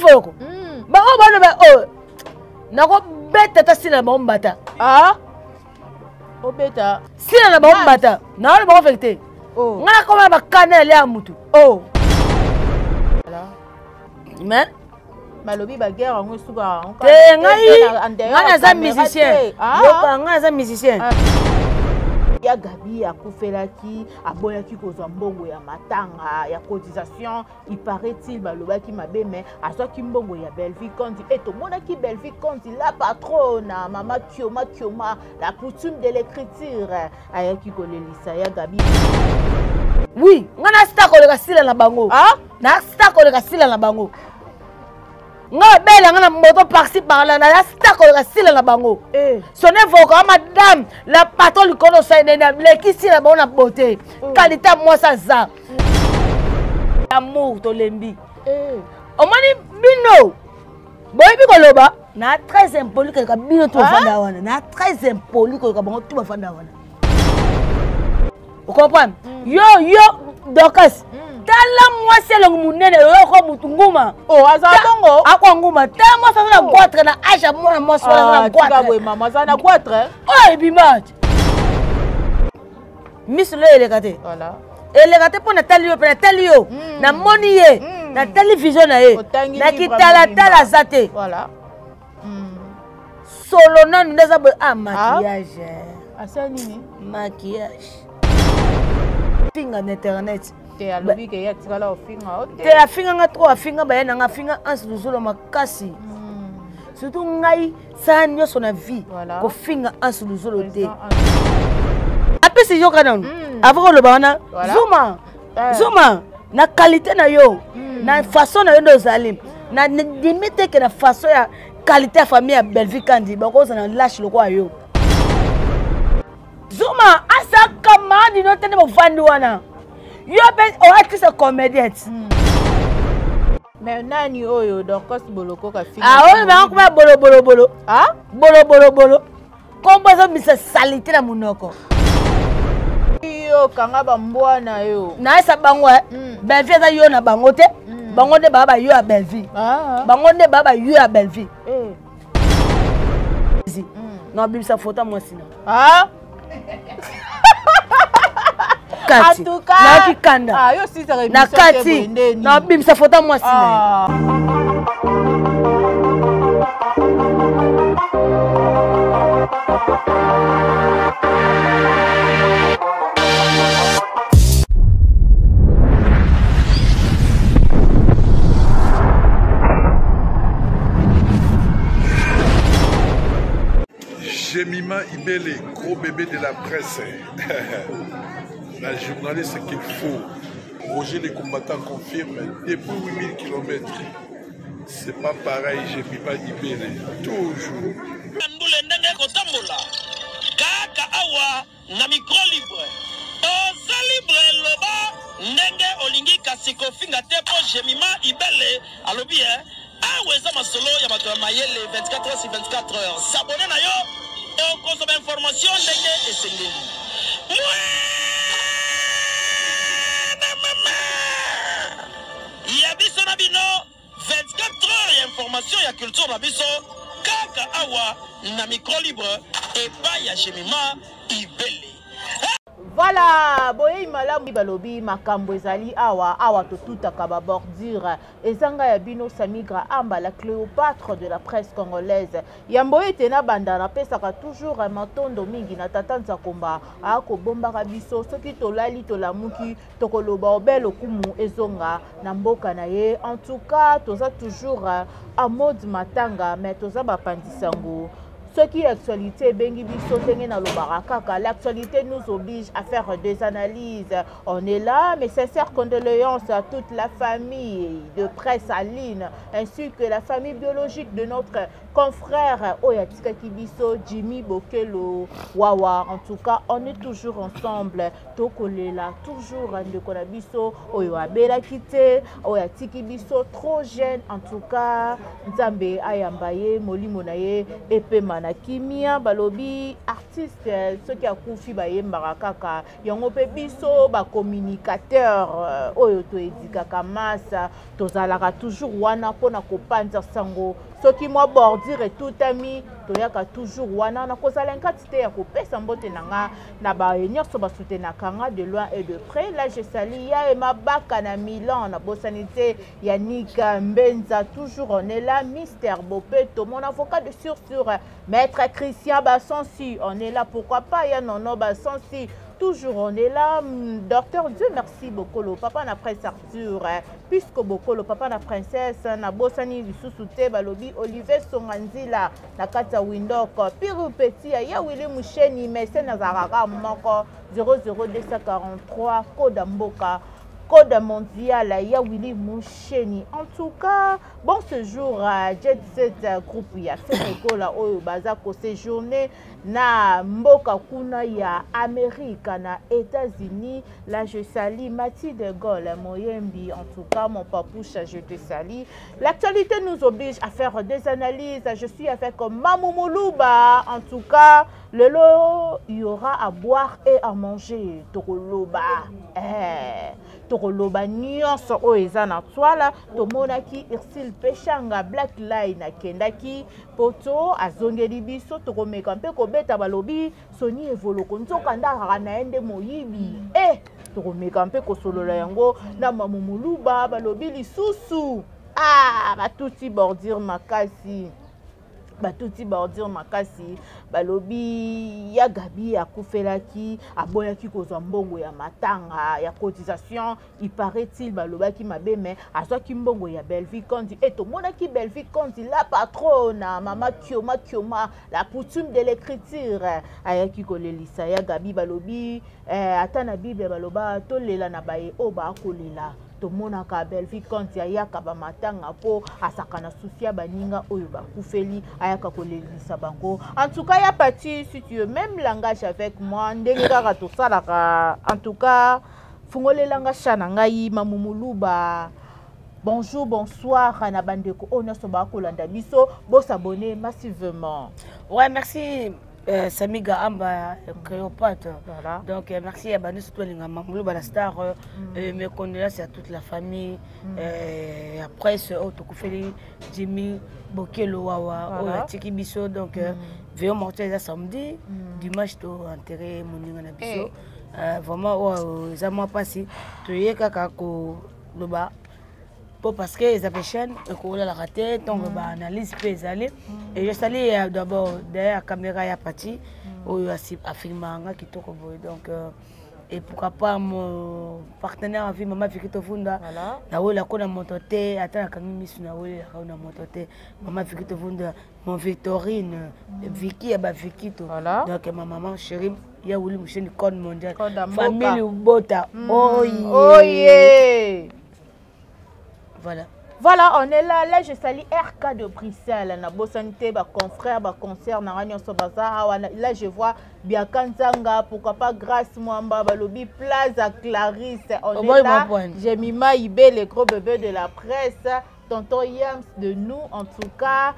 Evoloko bango baloba oyo nakobeta ata sila na bango mbata. Ah? Obeta sila na bango mbata, naoloba bango vérité. Oh. Ngai nakoma na bakanda ya lia mutu. Oh. Mais balobi baguerre yango esukaka. Te, ngai naza musicien. Yoka, ngai naza musicien. Ya Gabi akufelaki, aboyaki kozwa mbongo ya matanga, ya cotisation. Il paraît-il balobaki mabe, mais azwaki mbongo ya Bellevue Kandi. E tomonaki Bellevue Kandi, la patronne, mama Kioma Kioma, la coutume de l'écriture, ayaki kolelisa ya Gabi. Oui, ngai na star koleka sila na bango. Ah? Na star koleka sila na bango. Nga babela nga na moto par-ci par-là, na star koleka sila na bango. Eh. Son evoka madame la patron likolo osainene aleki sila na bango na beauté. Oh. Qualité ya mwasi aza amour tolembi. Eh. Omoni bino boyebi koloba na très impoli koleka bino tu bafanda wana, na très impoli koleka bango tu bafanda wana. Ocomprendre? Yo, yo Dorcas, tala mwasi elongi monene oyoko mutu nguma. Oh, aza bongo. Akwa nguma. Tala mwasi aza na goitre na age ya mwana mwasi wana aza na tika boye. goitre. Mama aza na goitre. Oyo ebima miso lo eleka te. Voilà. Eleka te mpo natali yo mpe natali yo, namoni ye, natali vision na ye. Otangi na livre kitalatala mobimba. aza te. Voilà. Solo nanu nde aza boye. Ah, maquillage. Asala nini? Maquillage, finga na internet. Te, alobi ke ye atikala ofinga o te. Te. Afinga nga trop, afinga baye na nga, afinga Anse Luzolo makasi. Surtout ngai saa nyonso na vie. Voilà. Kofinga Anse Luzolo te. Président Anse. Apesi yoka nanu avant koloba wana. Voilà. Zuma. Eh. Zuma na qualité na yo, na façon na yo nde ozali na ndimi te ke na façon ya qualité ya famille ya Bellevue Kandi bakozala na lâche lokola yo. Zuma asa camarade no te nde bovandi wana. Yo mpe oartiste comédien. Mais nani oyo Dorcas Bolokoka finga? Ah, oyo bango kuma bolobolobolo. Ah? Bolobolobolo, kombo ezobimisa salite na monoko. Yo kanga bambwa na yo. Nayesa bango eh. Bellevue eza yo na bango te. Bango nde baa bayo ya Bellevue. Ah. Bango nde baa bayo ya Bellevue. Eh. Na obimisa foto ya mwasi na Ah? kati. En tout cas, Nayoki kanda. Ah, yo sisaka na émission te kati. boye ndeni. Na obimisa foto ya mwasi na ye. Ah. Jemima Ibele, gros bébé de la presse. La journaliste qu'il faut. Roger les combattants confirme depuis 8000 km. C'est pas pareil, Jemima Ibele. Toujours. Ndule ndenge kotambola kaka awa na micro libre, oza libre, loba ndenge olingi, kasi kofinga te, mpo Jemima Ibele alobi e awa eza masolo ya bato ya mayele. 24 heures sur 24 heures, s'abonner na yo, okozwa bainformation ndenge esengeli. Mwana mama ya biso na bino, 24 heures ya information ya culture na biso kaka awa na micro libre epai ya Jemima Ibele. Voilà, boyei malamu. Balobi makambo ezali awa awa, totutaka babordure. Ezanga ya bino Samigra Amba, la Cléopâtre de la presse congolaise. Yambo ete nabanda, napesaka toujours matondo mingi na tata Nzakomba akobombaka biso. Soki tolali, tolamuki, tokoloba obe lokumu ezonga na mboka na ye. En tout cas, toza toujours en mode matanga, mais toza bapandisango. Soki actualité ebengi biso, ndenge nalobaka kaka, l'actualité nous oblige à faire des analyses, on est là. Mes sincères condoléances à toute la famille de presse Aline ainsi que la famille biologique de notre Confrère oyo atikaki biso Jimmy Bokelo Wawa, en tout cas on est toujours ensemble, tokolela toujours ndeko na biso oyo abelaki te, oyo atiki biso trop jeune. En tout cas Nzambe ayamba ye, molimo na ye epema na kimia. Balobi artiste soki akufi bayembaka kaka yango, mpe biso bacommunicateur oyo toedikaka massa, tozalaka toujours wana mpona kopanza sango. Soki mwa bordure etutami, toyaka toujours wana. Nakozala nkati te ya kopesa mbote na nga na baye nyonso basoutenaka nga de loin et de près. Là je salue ya Mabaka na Milan, nabosani te Yannick Mbenza, toujours on est là. Mister Bopeto, mon avocat de sur sur, maître Christian Bassansi, on est là. Pourquoi pas ya Nono Bassansi, toujours on est là. Docteur Dieu merci Bokolo, papa na prince Arthur, puisque Bokolo, papa na princesse, nabosani lisusu te balobi Olivier Songanzila na kati ya Windok, Piru Petit ya Willy Musheni, mécène azalaka moko 00243, code mboka, code mondial ya Willy Musheni. En tout cas bon séjour à Jet Set, groupe ya Senegola oyo baza koséjourner na mboka kuna ya Amérique, na États-Unis. Là je salue Mathilde Gaulle Moyembi, en tout cas mon papouche, je te salue. L'actualité nous oblige à faire des analyses. Je suis avec Mamou Moulouba. En tout cas lelo il y aura à boire et à manger. Tokoloba, tokoloba nyonso oyo eza na twala. Tomonaki Ursule Peshanga Black Line akendaki poto, azongeli biso, tokomeka mpe kobeta. Balobi Soni Evoloko nzoka nde akaka na ye nde moyibi. Tokomeka mpe kosolola yango na Mamu Moluba. Balobi lisusu batuti bordure makasi, batuti bordure makasi. Balobi ya Gabi akufelaki, aboyaki kozwa mbongo ya matanga ya cotisation, il paraît-il balobaki mabe, mais azwaki mbongo ya Bellevue Kondi. E tomonaki Bellevue Kondi, la patronne, mama Kioma Kioma, la coutume de l'écriture, ayaki kolelisa ya Gabi. Balobi ata na Bible baloba tolela na baye oyo baakolela. Tomonaka Bellevue Kondi ayaka bamatanga mpo azalaka na souci ya baninga oyo bakufeli, ayaka kolelisa bango. En tout cas ya Pati, si tu es même langage avec moi, ndenge kaka tosalaka, en tout cas fungolelanga cha na ngai Mamumuluba. Bonjour, bonsoir na bandeko oyo nyonso bakolanda biso, bosabonner massivement. Ouais, merci Samiga Amba Cléopâtre. Voilà. Donc merci à Banu, surtout Linga Mamoulouba la star. Mes condoléances à toute la famille. Après ce oyo tokufeli Jimmy Bokelo Wawa, Voilà. oyo atiki biso. Donc veillée mortuaire eza samedi, dimanche to enterré moninga na biso. Vraiment oyo eza mwa mpasi, toye kaka koloba po parce que eza mpe chaîne ekolalaka te ntongo baanalyse mpe ezali. Et je salue d'abord derrière caméra ya Pati oyo afilmaka nga kitoko boye. Donc et pourquoi pas mon partenaire en vie, mama Viki Tovunda. Voilà. Nawelako na moto te, ata nakangi misu, nawelelaka na moto te. Mama Viki Tovunda, mon Victorine, Viki ya baviki to. Voilà. Donc ma maman chérie ya Wili Musheni, code mondial. Code ya mboka. Famille Ubota. Oye. Oye. Voilà. Voilà, on est là. Là, je salue RK de Bruxelles. Na bosani te, ba confrère, ba concert, na nyonso baza awa. Là, je vois Biaka Nzanga, pourquoi pas Grâce Mwamba, Balobi, Plaza Clarisse. On Au est boy, là. mon point. Jemima Ibé, le gros bébé de la presse. Tonton Yams de nous, en tout cas.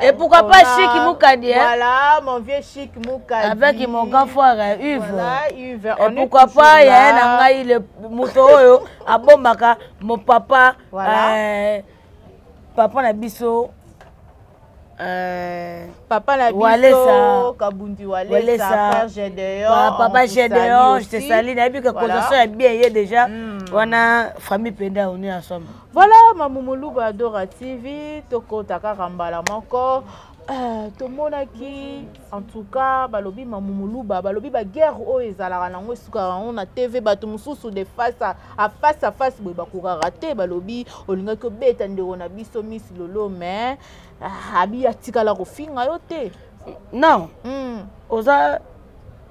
Et pourquoi On pas Chic Moukadi, hein? Voilà, mon vieux Chic Moukadi. Avec mon grand frère Yves. Voilà, Yves. Et On est pourquoi toujours pas, il y a là. un angai, le moto oyo, abombaka, mon papa. Voilà. Papa na biso. Papa na biso, Walesa. Kabundi Walesa, Walesa. frère Gédéon, Papa on te Gédéon, salue je te aussi. salue. Nayebi que Voilà. causation est bien hier déjà. On a famille Penda, on est ensemble. Voilà, Mamumuluba Dora TV, tokota kaka mbala moko. Tomonaki en tout cas balobi Mamumuluba, balobi ba guerre oyo ezalaka nango esukaka yango na TV. Bato mosusu de face à face boye bakokaka te. Balobi olingaki obeta ndeko na biso Miss Lolo, mais abi atikala kofinga yo te. Non. Oza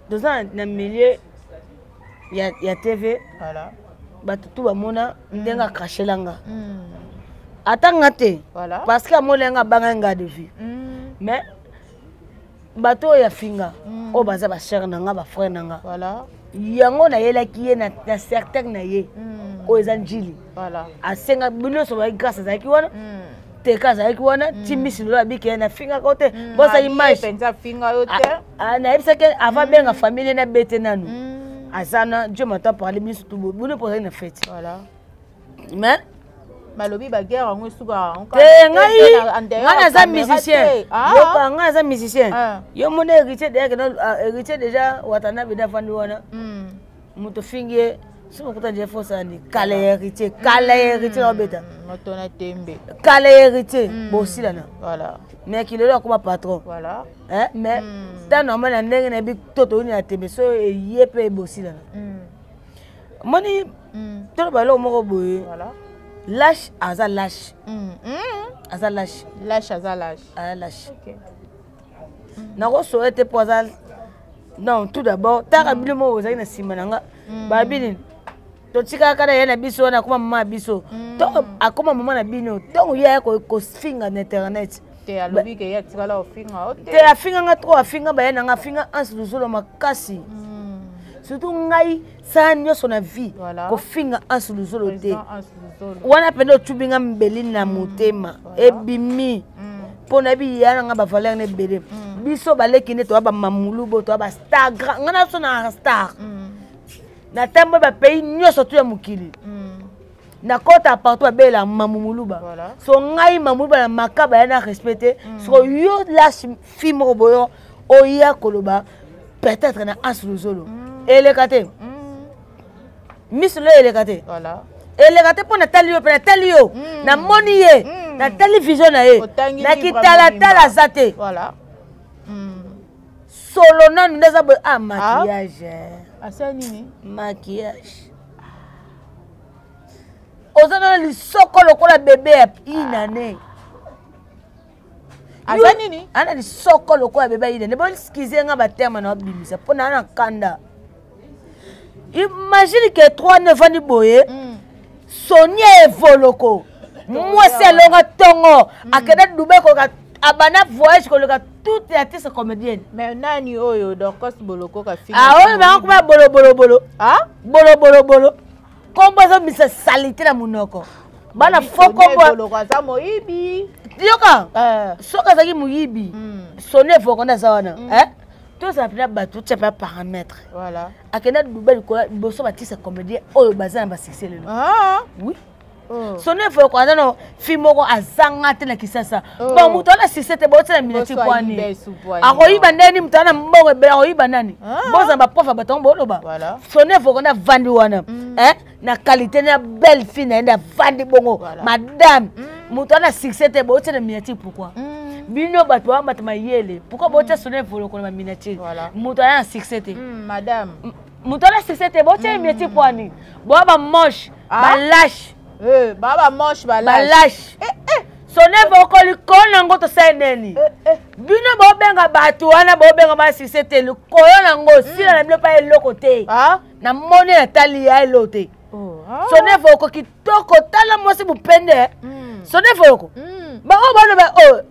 toza na milieu ya TV. Voilà. Bato tu bamona ndenge akrachelanga. Ata nga te. Voilà. Parce que amoni nga abanga nga de vie. Mais bato oyo afinga, oyo baza bachere na nga, bafrère na nga, yango nayelaki ye na certain na ye oyo eza Njili. Asenga bino nyonso bayi grâce azalaki wana, teka azalaki wana, ti misi lelo abiki ye nafingaka o te, bosa image. Mpenza afinga yo te. Nayebisaki avant benga famille na bete nanu aza na Dieu m'entend parler, biso tu bino mpo ozali na fête. Mais balobi baguerre yango esukaka yango. Te, ngai naza musicien, yoka, ngai naza musicien. Yo mona héritier déjà, héritier déjà Watanabe nde afandi wana, moto fingi ye soki okuta je fosani kala ya héritier, kala ya héritier na obeta. Moto na tembe. Kala ya héritier bosilana. Mais kilelo akoma patron. Mais ta normal na ndenge nayebi to toyini na tembe so eye mpe ebosilana. Moni toloba eloko moko boye, lâche aza lâche, aza lâche. Lâche aza lâche. Aza lâche, nakosoya te mpo aza. Non, tout d'abord taka bino moko ozalaki na nsima na nga, babi nini, totikaka na ye na biso wana, akoma mama ya biso, ntongo akoma mama na bino, ntongo ye aya kofinga na internet. Te, alobi ke ye atikala kofinga o te. Te, afinga nga trop, afinga baye na nga, afinga Anse Luzolo makasi, surtout ngai saa nyonso na vie. Kofinga Anse Luzolo te. Président Anse Luzolo. Wana mpenza otubi nga mbeli na motema, ebimi mpo nayebi ya na nga bavaleur na ebele. Biso baleki nde toya bamamulu bo toya bastar grand, nga na biso na star na ntambo bapays nyonso tu ya mokili, nakota partout abela mamumuluba. So ngai mamuluba na makaba ya na respect te. Soko yo lâche fille moko boyo oya koloba peut-être na Anse Luzolo, eleka te, miso lo eleka te. Eleka te mpo natali yo mpe natali yo, namoni ye, natali vision na ye. Otangi na livre kitalatala mobimba. Aza te. Solo nanu nde aza boye, ah, maquillage. Asala nini? Maquillage, oza nano lisoko lokola bebe ya inane. Aza nini? Ana lisoko lokola bebe ya inane. Boexcuser nga baterme na babimisa mpo na na kanda. Imagine ke 3 9 vandi boye, Sonia Evoloko, mwasi alonga ntongo, akende Dubai koleka, abanda voyage koleka toute artiste comédienne. Mais nani oyo Dorcas Boloko kafinga? Ah, oyo bango kuma bolobolobolo. Ah? Bolobolobolo, kombo ezobimisa salite na monoko bana fo kombo. Boloko aza moyibi. Yoka, soki azalaki moyibi, Sonia Evoloko nde aza wana. Eh? Tozala mpena bato tia mpe paramètre. Akenda Dubai likolo liboso batisa comédien oyo baza na basuccès lelo. Oui. Sonia Evoloko aza na fille moko azanga te na Kisasa. Bon, moto wana succès te, botia na minati kwani akoyiba ndeni? Moto wana mbongo ebele, akoyiba nani? Bozala baprof ya bato yango boloba. Sonia Evoloko nde avandi wana, eh, na qualité na belle fille na ye nde avandi bongo. Madame, moto wana succès te, botia na miniature pourquoi? Bino bato baa bato mayele, pourquoi botia Sonia Evoloko na baminiature? Moto aya na succès te. Madame. Moto wana succès te, botia miniature poani? Boya bamoche, balâche. Ba bamoche, balâche. Balâche. Sonia Evoloko likolo nango tosali neni? Bino bobenga bato wana, bobenga basuccès te, likolo nango sila na bino mpa eloko te. Namoni natali ya elo te. Sonia Evoloko kitoko, tala mwasi mopende. Sonia Evoloko, bango bano ba oyo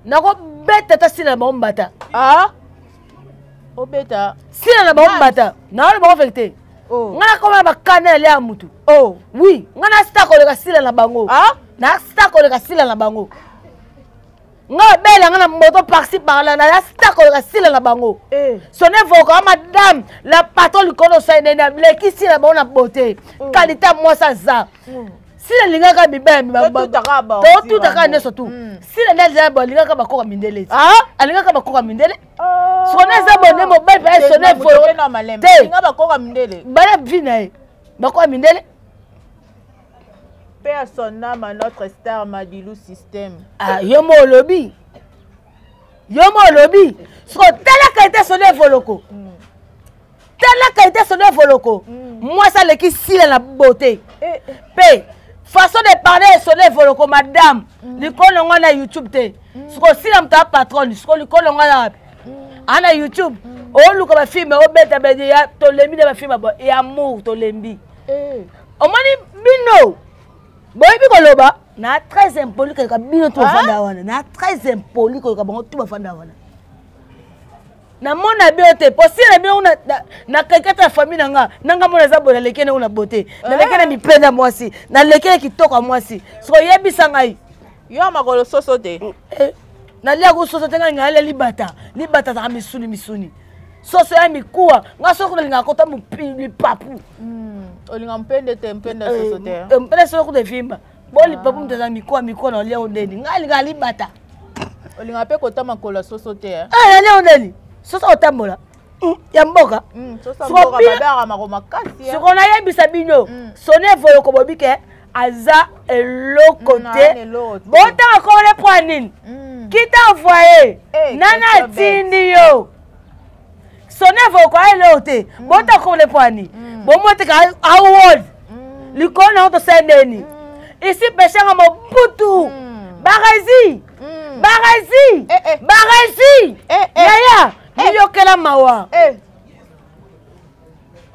nakobeta ta sila na bango mbata. Obeta. Sila na bango mbata, naona bango vérité. Nga nakoma na bakanda ya lia mutu. Oui, nga na star koleka sila na bango, na star koleka sila na bango. Nga babela nga na moto par-ci par-là, na star koleka sila na bango. Sonia Evoloko, madame la patron, likolo osali nene, aleki sila na bango na beauté, qualité ya mwasi aza. Sila alingaka mibali, totutaka nyonso tu. Sila nde aza alingaka bakoka mindele, alingaka bakoka mindele. Sona eza bonde mobali mpe Sonia Evoloko te, bana vi na ye bakoka mindele. Paix à son âme, à notre star Madilou Système. Ah, yo mo olobi, yo mo olobi. Siko tala qualité Sonia Evoloko, tala qualité Sonia Evoloko, mwasi aleki sila na beauté mpe façon de parler. Sonia Evoloko, madame, likolo nango na YouTube te. Siko sila moto ya patronne, siko likolo nango na wapi? Ana YouTube oluka bafilme obeta bede ya tolembi na bafilme ya amour, tolembi. Omoni bino boyebi koloba. Na très impoli koleka bino to bafanda wana. Na très impoli koleka bango to bafanda wana. Namona bino te po sila bino na kakata ya famille na nga na nga mona eza boye, naleki na na beauté, naleki na mipenda mwasi, naleki na kitoko ya mwasi. Soko yebisa ngai. Yo makolo soso te. Nalia ko soso te. Ngai ngalia libata. Libata azaka misuni misuni, soso ya mikuwa. Nga soki nalingaka kota lipapu. Olinga mpende te, mpende soso te. Mpende soso kuta evimba bo lipapu, moto aza mikuwa mikuwa na olia ondeni. Ngai alingaka libata. Olinga mpe kota makolo ya soso te. Nalia ondeni soso otambola ya mboka. Siko nayebisa bino, Soni Evoloko bobi ke aza eloko te. Botanga kole po nini? Qui t'a envoyé? Nani atindi yo? Soni Evoloko aya eloko te. Botanga kole po nini? Bomoteka award likolo nango tosala ndeni ici. Peshanga Mobutu, Barezi, Barezi, Barezi, yaya, miyokela mawa.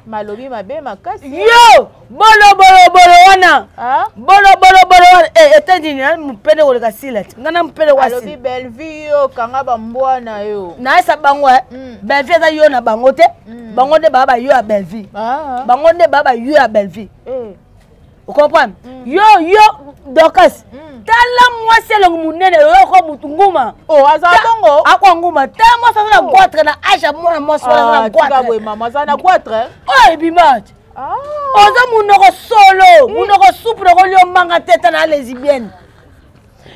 Malobi mabe makasi. Yo bolobolobolo wana, bolobolobolo wana ete nini? Mopende koleka sila ti nga na mopende. Alobi Bellevue, yo kanga bambwa na yo. Nayesa bango, Bellevue eza yo na bango te. Bango nde baa bayo ya Bellevue, bango nde baa bayo ya Bellevue. Ocomprendre? Yo, yo Dorcas, tala mwasi elongi monene oyoko mutu nguma. Oh, aza bongo. Akwa nguma. Tala mwasi aza na goitre na age ya mwana mwasi wana aza na goitre. Mama aza na goitre. Oyo ebima te. Oza monoko solo, monoko supu nakolia manga te. Ta na lesbienne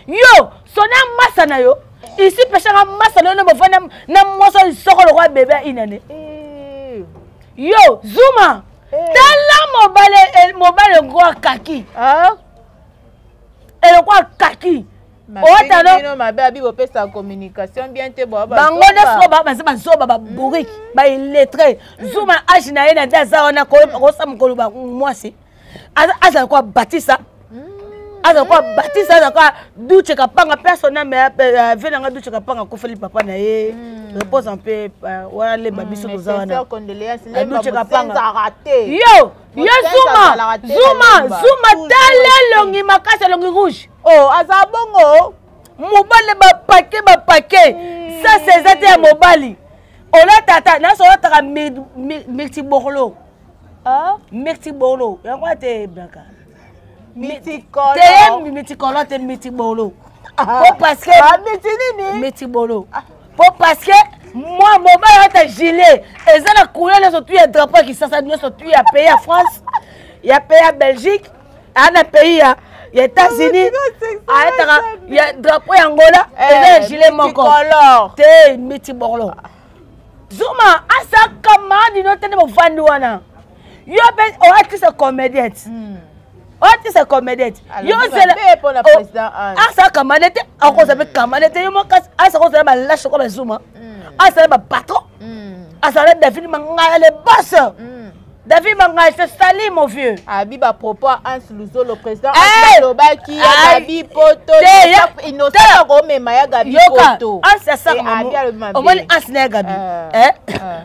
yo soni amasa na yo isi peshanga masa na yo nde bofanda na mwasi oyo lisoko lokola bebe ya inane. Yo Zuma, tala mobali, mobali ngo akaki eloko akaki. Otano mabe abi bopesa communication bien te. Bango nde siko baza bazoba, babourrique, baillettré. Zuma age na ye na nde aza wana kosa mokolo mwasi azala kwa batisa, azala kwa batisa, azala kwa Duce Kapanga persona. Me ve nanga Duce Kapanga akufeli papa na ye, repose en paix. Wana lemba biso toza wana Duce Kapanga. Yo, yo Zuma, Zuma, Zuma, tala elongi makasi, elongi rouge. Oh, aza bongo. Mobali bapake bapake sasa eza te ya mobali. Olata ata naso olataka multiborlo, multiborlo yango ate ebaka te, multicolore te, multibolo po parce que multi nini? Multibolo po parce que moi mobali ata gilet eza na couleur nyonso tu ya drapeau ya Kisasa, nyonso tu ya pays ya France, ya pays ya Belgique, aya na pays ya États-Unis, ayataka ya drapeau ya Angola, eza ya gilet moko te, multiborlo. Zuma asa camarade no te nde bofandi wana. Yo mpe oartiste comédien, oartiste comédien, yo zela asa camarade te, akozala mpe camarade te. Yo moko asa kozala balashe ko bazuma, asala bapatron, asala David Mangaya le boss. David Mangaya se sali mon vieux. Abi bapropos ya Hans Luzolo, président alobaki ya Gabi Poto, Innocent akomema ya Gabi Poto. Hans asaka omoni Hans na ya Gabi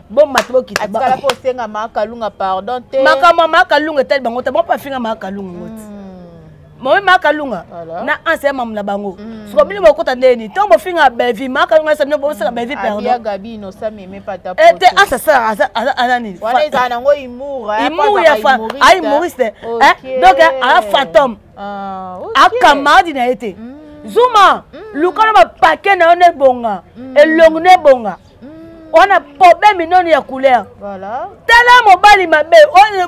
bomata bokita. Atikala mpo osenga Makalunga pardon te. Makambo ya Makalunga etali bango te. Bango mpe afinga Makalunga ngo ti momi Makalunga na Anse ya mamu na bango. Soko bino bokota ndeni ntango bofinga Belvi Makalunga, esa bino bosala Belvi pardon. Gabi Innocent meme pata. Te, Anse asala aza nini? Wana ezala nango humour. Humour ya a humoriste, donc aza fantôme, acamarade na ye te. Zuma, luka na bapake na yo na ebonga, elongi na ebonga wana problème noni ya couleur. Tala mobali mabe,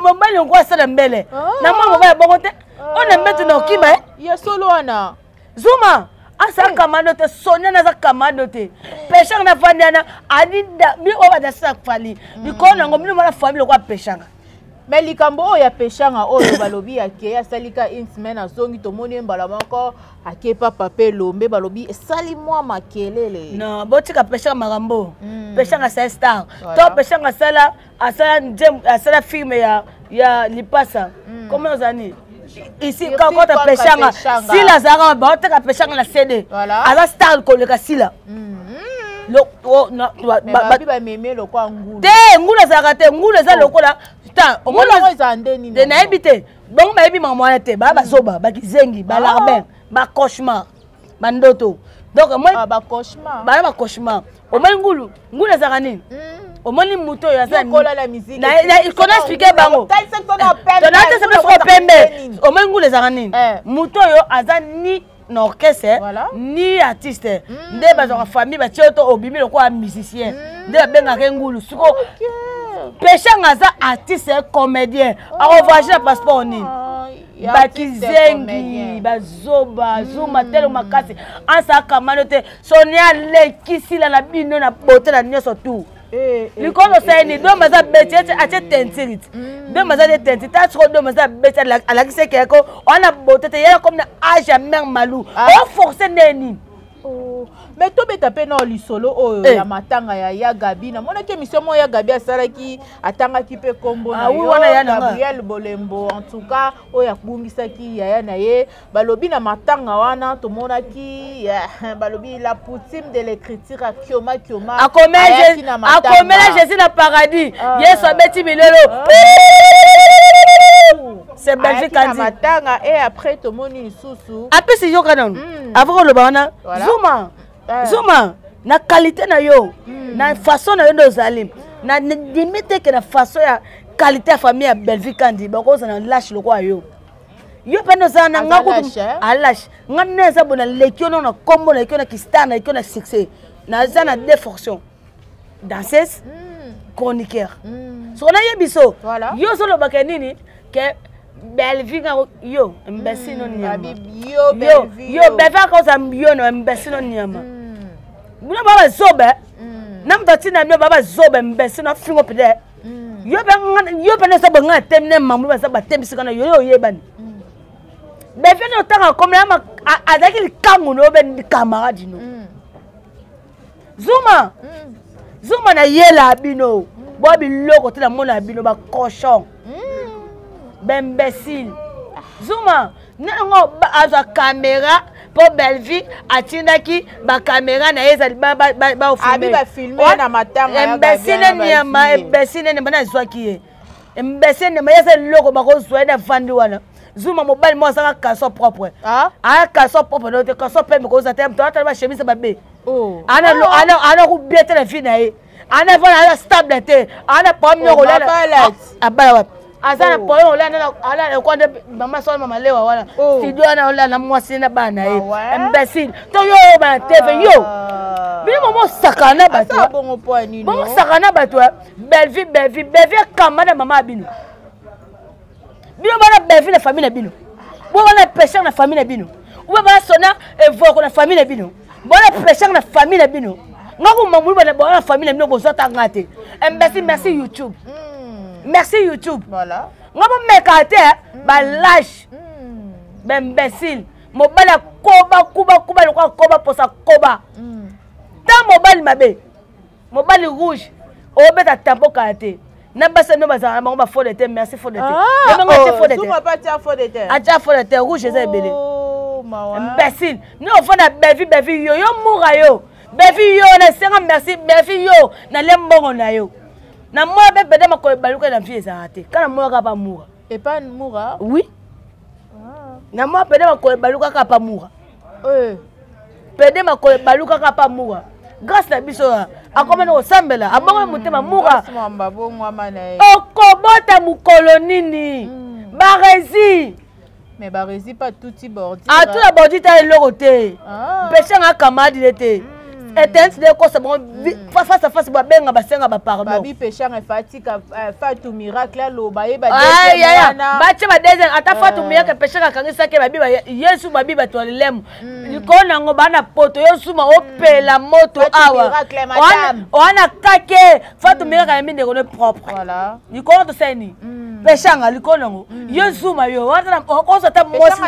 mobali ngo asala mbele na mwa mobali bongo te oyo na mbeto na okima. Ya solo wana. Zuma asa kamado te, Sonia naza kamado te. Peshanga na fandi wana adida mi oyo badasisa fali likolo nango bino mwana famille lokola Peshanga. Mais likambo oyo ya Peshanga oyo balobi ake asalika une semaine, azongi, tomoni ye mbala moko ake pa Papa Elombe, balobi esali mwa makelele. Non, botika Peshanga makambo. Peshanga c'est star to Peshanga asala asala film ya lipasa. Comment ozani ici kota Peshanga Sila azalaka baoteka Peshanga na CD, aza star koleka Sila. Bameme lokwa ngulu. Te, ngulu azalaka te. Ngulu eza lokola ta nayebi te. Bango bayebi makambo wana te, baya bazoba, bakizengi, balarbin. Bacauchemar, bandoto. Donc omoni Ah, bacauchemar. Baya bacauchemar. Omoni ngulu, ngulu ezalaka nini? Omoni moto oyo aza Yokola musique. Kona expliquer bango. Tonatesa biso pembe. Omoni ngulu ezalaka nini? Moto oyo aza ni na orchestre ni artiste, nde bazwaka famille batie yo to obimi lokola musicien, nde babengaka ye ngulu. Siko Peshanga aza artiste comédien, akovoyage na passeport nini? Bakizengi, bazoba. Zuma telo makasi ansa akamano te. Sonia alekisila na bino na bote na nyonso tu likolo. Osali nini? Dome aza beti, atie teinture ti dome aza te teinture ta. Siko dome aza beti, alakisi ekeko wana bote te. Yala comme na age ya mare Malu, oforce nde nini? Oh. Mais tobeta mpe na lisolo oyo ya matanga ya Gabi. Namonaki émission moko ya Gabi asalaki, atangaki mpe nkombo na Ah, oui, yo, wana ya na nga. Gabriel Bolembo. En tout cas, oyo abungisaki yaya na ye, balobi na matanga wana tomonaki balobi la poutine de l'écriture akioma kioma ayaki na matanga. Akomela Jésus na paradis. Yesu abeti milolo, c'est Belgique. Ayaki na Kandi matanga et après tomoni lisusu. Apesi yoka nanu avant koloba wana. Zuma, Zuma, na qualité na yo, na façon na yo nde ozali na ndimi te ke na façon ya qualité ya famille ya Belvi Kandi bakozala na lâche lokola yo. Yo mpe nde ozala na nga kutu alâche. Nga nde eza boye, naleki yo nano na nkombo, naleki yo na kistar, naleki yo na succès. Naza na deux fonctions: danseuse, chroniqueur. Soko nayebi so yo ozolobaka nini ke Belvi nga yo imbécile no nyama. Yo. Yo Belvi akoza yo no imbécile no nyama. Bino ba bazoba na moto atina bino ba bazoba, imbécile no afingo pede. Yo mpe, yo mpe nde bonga atemi ne mamu baza batemisika na yo. Yo oyebani Belvi nde otanga komela azalaki likangu na yo be camarade no. Zuma, Zuma, nayela bino boya biloko te. Namona bino bacochon, baimbécile. Zuma nango azwa caméra mpo Belvi atindaki bacaméra na ye ezali. Imbécile nyama, imbécile nyama. Nazwaki ye imbécile nyama. Ye eza eloko bakozwa ye na vandi wana. Zuma mobali moko azaka caleçon propre, aya caleçon propre no te, caleçon pembe koza te. Moto atala bachemise mabe, ana kobia te na vie na ye. Ana vana aza stable te, ana problème nyoko. Olala abala wapi? Aza na problème. Olala ala ekwa nde mama solo, mama lewa wana studio wana, olala na mwasi na bana na ye. Imbécile to yo oyo bana TV yo bino momo osakana na bato, bomosakana na bato. Belvi, Belvi, Belvi akamba na mama ya bino. Bino bana Belvi na famille na bino, bo bana pêcheur na famille na bino, ube bana sona evoko na famille na bino, bona pêcheur na famille na bino. Nga komamulu bana bona na famille na bino bozwa ta nga te. Imbécile. Merci YouTube, merci YouTube. Nga bomeka te, balâche, baimbécile. Mobali akoba kuba kuba lokola koba posa koba ta. Mobali mabe, mobali rouge, obeta tampo kala te na basi no bazala na bango bafaux te. Merci faux te. Atia faux te rouge eza ebele. Imbécile no ofanda. Bevi, Bevi yo, yo mura yo Bevi yo na esenga. Merci Bevi yo, nalia mbongo na yo na moya mpe pede makolo ebaluka na vie ezalaka te kaka na moya kaka pa mura. Epa mura? Oui, na moya pede makolo ebaluka kaka pa mura. Pede makolo ebaluka kaka pa mura. Grâce na biso akomi na kosambela, abongo motema mura. Okobota mokolo nini? Baresi. Mais baresi pa tuti bordi. Atuna bordi ta eloko te. Mpeshanga akamadile te, etenti nde ekosa bango face à face, babenga basenga bapardon. Babi Peshanga efatika Fatu Miracle aloba ye. Batie ba deuxième ata Fatu Miracle. Peshanga akangisaki babi Yesu, babi bato ya lelemo likolo nango bana poto. Yo suma opela moto awa wana kake Fatu Miracle ayembi ndeko ne propre likolo. Tosali nini? Peshanga likolo nango yo zuma yo okoza ata mwasi.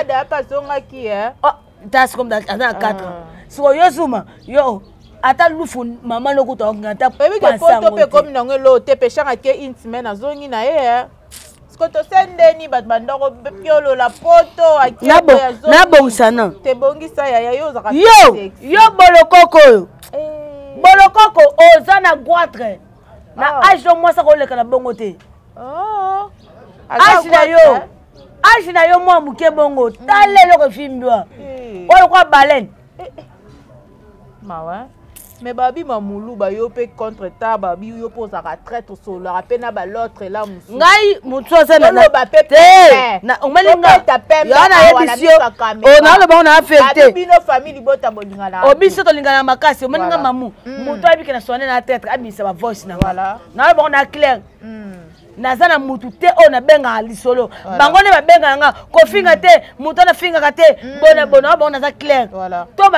Ta sikoyo aza na 4 ans. Sikoyo yo zuma yo ata lufu mama lokuta okinga ata. Oyebike poto mpe ekomi nango eloo te. Peshanga ke une semaine azongi na ye. Siko tosendeni bato bandoko piolola poto. Nabongisa na Tebongisa yaya, yo ozaka. Yo, yo bolokoko oyo, bolokoko oza na goitre na age no mwasi akoleka na bongo te. Age na yo, age na yo mwa moke bongo, tala eloko efimbiwa. Oyo lokola baleine. Eh, eh. Mawa. Mais babi mamuluba yo mpe contre ta babi yo mpe ozalaka traite, osololaka mpe na balautre la mosusu. Ngai motu aza na te omeli nga yo nayebisi yo naloba ngo na vérité. Bino famille libota bolingana. O biso tolingana makasi. Omeli nga mamu, motu ayebi ke na soane na traître, abimisa bavoice na nga. Naloba ngo na clair, naza na mutu te oyo nabengaka lisolo. Bango nde babengaka nga kofinga te, motu wana afingaka te. Bona bona bango, naza clair. To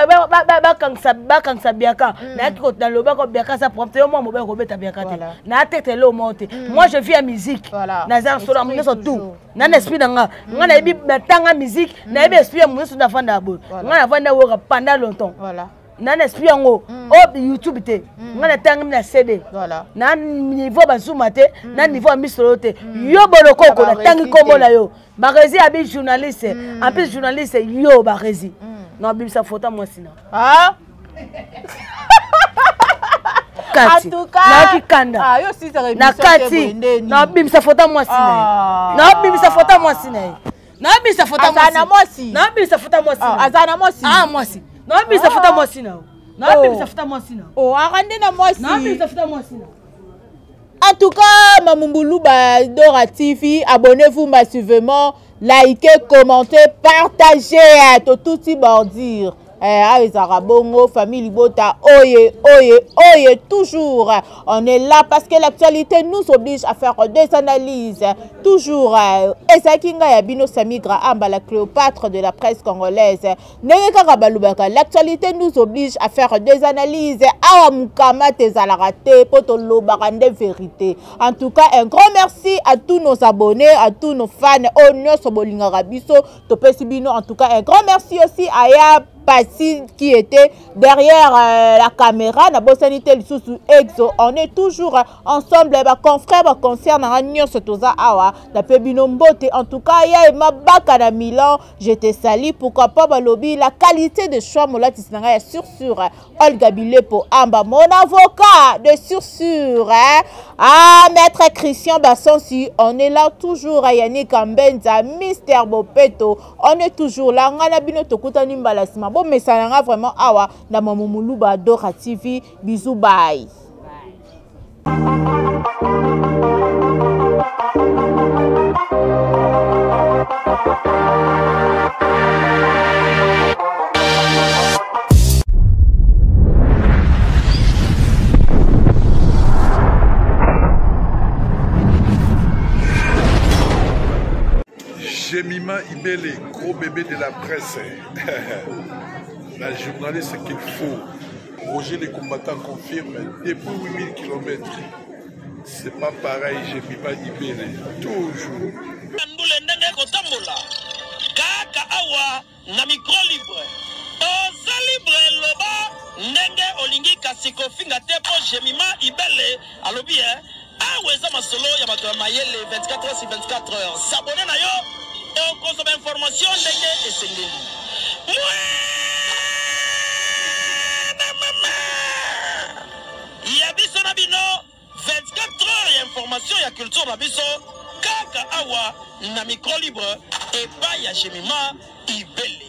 bakangisa biaka, nayaki nalobaka biaka aza propre te. Yo mwa mobali kobeta biaka te, naa tete eloko moko te. Moi, je vis ya musique, naza solo ya nyonso tout na na esprit na nga. Nga nayebi, natanga musique, nayebi esprit ya nyonso. Nafanda boye, nga nafanda woka pendant longtemps na na esprit yango oyo YouTube te. Nga natangami na CD, na niveau bazuma te, na niveau ya misolo te. Yo bolokoko, natangi nkombo na yo Baresi abi journaliste, en plus journaliste yo Baresi na obimisa foto ya mwasi na kati. Nayoki kanda na kati. Naobimisa foto ya mwasi na ye, naobimisa foto ya mwasi na ye, naobimisa foto ya mwasi, naobimisa foto ya mwasi. Aza na mwasi? Ah, mwasi. Naobimisa foto ya mwasi na yo, naobimisa foto ya mwasi na yo. Aka nde na mwasi. Naobimisa foto ya mwasi na. En tout cas, Mamumbuluba Dora TV, abonnez-vous massivement, likez, commentez, partagez, tout bordure. Eh, ezalaka bongo, famille libota oye oye oye, toujours on est là parce que l'actualité nous oblige à faire des analyses toujours. Ezalaki ngai ya bino Samigra Amba, la Cléopâtre de la presse congolaise. Ndenge kaka balobaka, l'actualité nous oblige à faire des analyses. Awa mokama te, ezalaka te mpo tolobaka nde vérité. En tout cas, un grand merci à tous nos abonnés, à tous nos fans oyo nyonso bolingaka biso, topesi bino en tout cas un grand merci. Aussi aya Passi qui était derrière la caméra, nabosani te lisusu Exo. On est toujours ensemble, ba confrère, ba concert na nyonso toza awa, nape bino mbote. En tout cas, ya Mabaka na Milan, je te salue. Pourquoi pas balobi la qualité de choix, molatisi na ngai ya sur sur Olga Bilepo Amba, mon avocat de sur sur, hein? Ah, maître Christian Bassonsi, on est là toujours. Yannick Mbenza, Mister Bopeto, on est toujours là. Nga na bino tokutani mbala sima. Bon, mais ça nga vraiment awa na Mamumuluba Dora TV. Bisous, bye. Jemima Ibele, gros bébé de la presse. La journaliste qu'il faut. Roger les combattants confirme depuis 8000 km. C'est pas pareil, Jemima Ibele. Toujours. Ndule ndenge kotambola kaka awa na micro libre. Oza libre, loba ndenge olingi, kasi kofinga te mpo Jemima Ibele alobi e awa eza masolo ya bato ya mayele. 24 heures sur 24 heures, s'abonner na yo, okozwa bainformation ndenge esengeli. Mwana mama ya biso na bino, 24 heures ya information ya culture na biso kaka awa na micro libre epai ya Jemima Ibele.